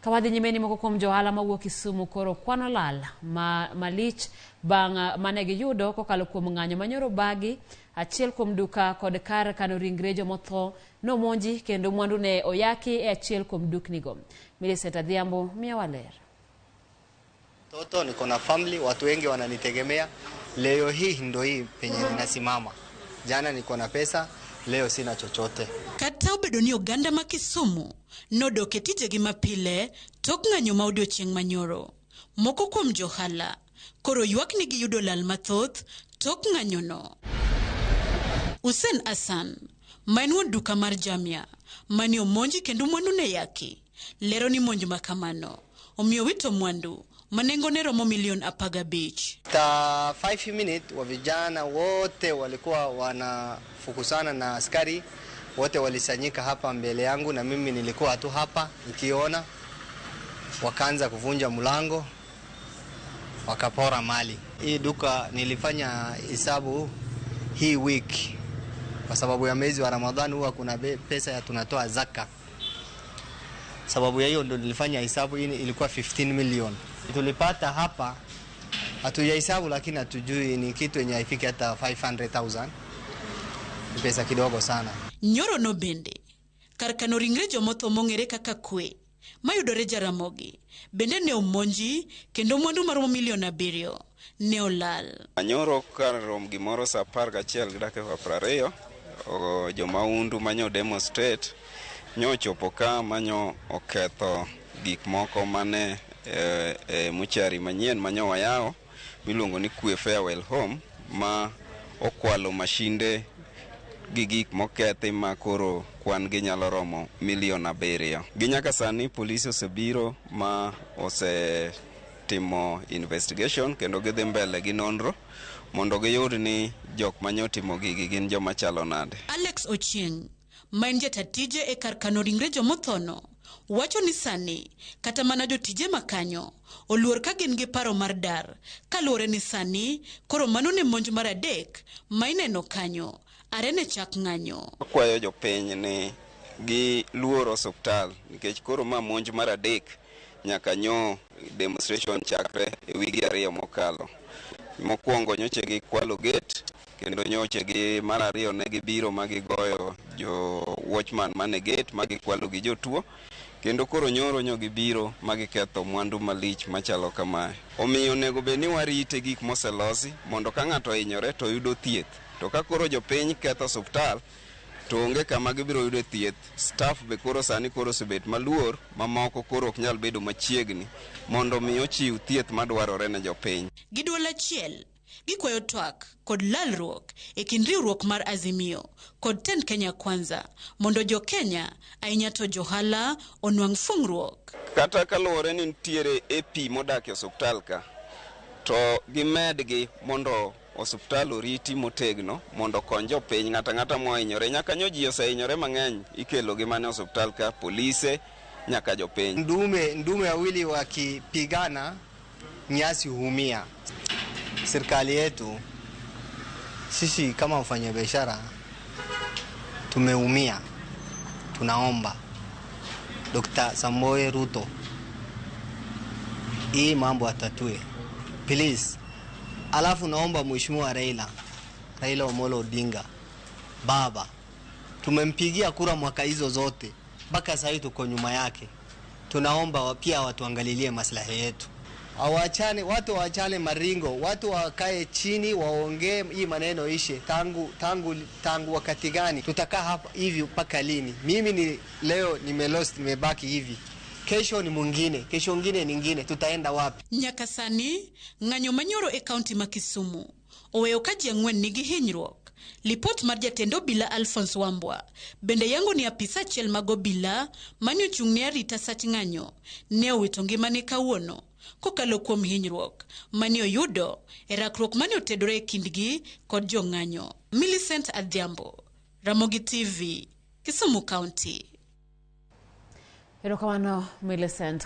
Ka wadhi nyime ni moko kuom johala mawuok Kisumu koro kwano lal ma malich bang' mane giyudo kokalo kuom ng'anyo manyoro bagi achiel kuom duka kod kar kano ringre jomotho nomonji kendo mwandu ne oyaki e achiel kuom duknigo. Millicent Adhiambo miyowa ler. Toto niko na family, watu wengi wananitegemea. Leo hii ndo hii penye ninasimama. Jana niko na pesa, leo sina chochote. Kata obedo ni oganda ma Kisumu nodok e tijegi mapile tok ng'anyo ma odiochieng' manyoro, moko kuom johala koro ywak ni giyudo lal mathoth tok ng'anyono. Hussein Hassan, ma en wuon duka mar Jamia, mane omonji kendo mwandu ne yaki, lero ni monj ma kamano omiyo wito mwandu ma nengone romo milion 15. Ta 5 minute wa vijana wote walikuwa wanafukusana na askari wote walisanyika hapa mbele yangu, na mimi nilikuwa tu hapa nikiona. Wakaanza kuvunja mlango, wakapora mali. Hii duka nilifanya hesabu hii wiki, kwa sababu ya mwezi wa Ramadhani huwa kuna pesa ya tunatoa zaka. Sababu ya hiyo ndo nilifanya hesabu, hii ilikuwa 15 million tulipata hapa. Hatujahesabu, lakini hatujui ni kitu yenye haifiki hata 500,000. Ni pesa kidogo sana. Nyoro no bende kar kano ringre jomotho mong'ere kaka kwe mayudore Jaramogi bende ne omonji kendo mwandu maromo milion 7 ne olal. Nyoro kar rom gimoro saa 11:20, jomaundu manyo demonstrate nyochopo ka manyo oketho gik moko mane e mortuary manyien manyo wayawo miluongo ni Kwe Farewell Home, ma okwalo mashinde gi gik mokethi ma koro kwan gi nyalo romo milion 7. Gi nyaka sani polisi osebiro ma osetimo investigation kendo gidhi mbele gi nonro mondo giyud ni jok manyotimo gigi gin joma chalo nade. Alex Ochieng, ma en jata tije e kar kano ringre jomothono, wacho ni sani kata mana jotije makanyo oluor ka gin gi paro mar dar kaluwore ni sani koro mano ne monj mar adek ma ineno kanyo are ne chak ng'anyo. Akwayo jopiny ni giluor osuptal nikech koro ma monj mar adek nyaka nyo demonstration chakre e wigi 2 mokalo. Mokwongo nyoche gikwalo gate, kendo nyoche gi mar ariyo ne gibiro ma gigoyo jo watchman mane gate ma gikwalo gi jotuo, kendo koro nyoro nyo gibiro ma giketho mwandu malich machalo kamae. Omiyo onego bed ni warite gik moselosi mondo ka ng'ato ohinyore to yudo thieth. To ka koro jopiny ketho osuptal to onge kama gibiro yude thieth. Staff be koro sani koro osebet maluor, mamoko koro ok nyal bedo machiegni mondo mi ochiw thieth madwarore ne jopiny. Gi duol achiel, gikwayo twak kod lalruok e kind riwruok mar Azimio kod tend Kenya Kwanza mondo jo Kenya ahinya to johala onwang' fung'ruok. Kata kaluwore ni nitiere AP modak e osuptal ka, to gimedgi mondo osuptal oriti motegno mondo okony jopiny. Ng'ato ang'ata mohinyore, nyaka nyo ji osehinyore mang'eny, ikelo gi mana e osuptal ka, polise nyaka jopiny. Ndume wawili wakipigana, nyasi huumia. Serikali yetu sisi kama wafanyabiashara tumeumia. Tunaomba Dr. Samoei Ruto hii mambo atatue, please. Alafu naomba Mheshimiwa Raila Amolo Odinga, baba, tumempigia kura mwaka hizo zote mpaka sasa hivi tuko nyuma yake. Tunaomba pia watuangalilie maslahi yetu. Awachane, watu waachane maringo, watu wakae chini waongee hii maneno ishe. Tangu wakati gani tutakaa hapa hivi mpaka lini? Mimi ni leo nimelost, nimebaki hivi. Kesho ni mwingine, kesho nyingine nyingine, tutaenda wapi? Nyaka sani ng'anyo manyoro e kaunti ma Kisumu oweyo ka ji 4 nigi hinyruok. Lipot mar jatend obila Alphonse Wambwa bende yango ni apisa achiel mag obila mane ochung' ne arita sach ng'anyo ne owito ngimane kawuono kokalo kuom hinyruok mane oyudo e rakruok mane otedore e kindgi kod jong'anyo. Millicent Adhiambo, Ramogi TV, Kisumu County. Erokamano Millicent.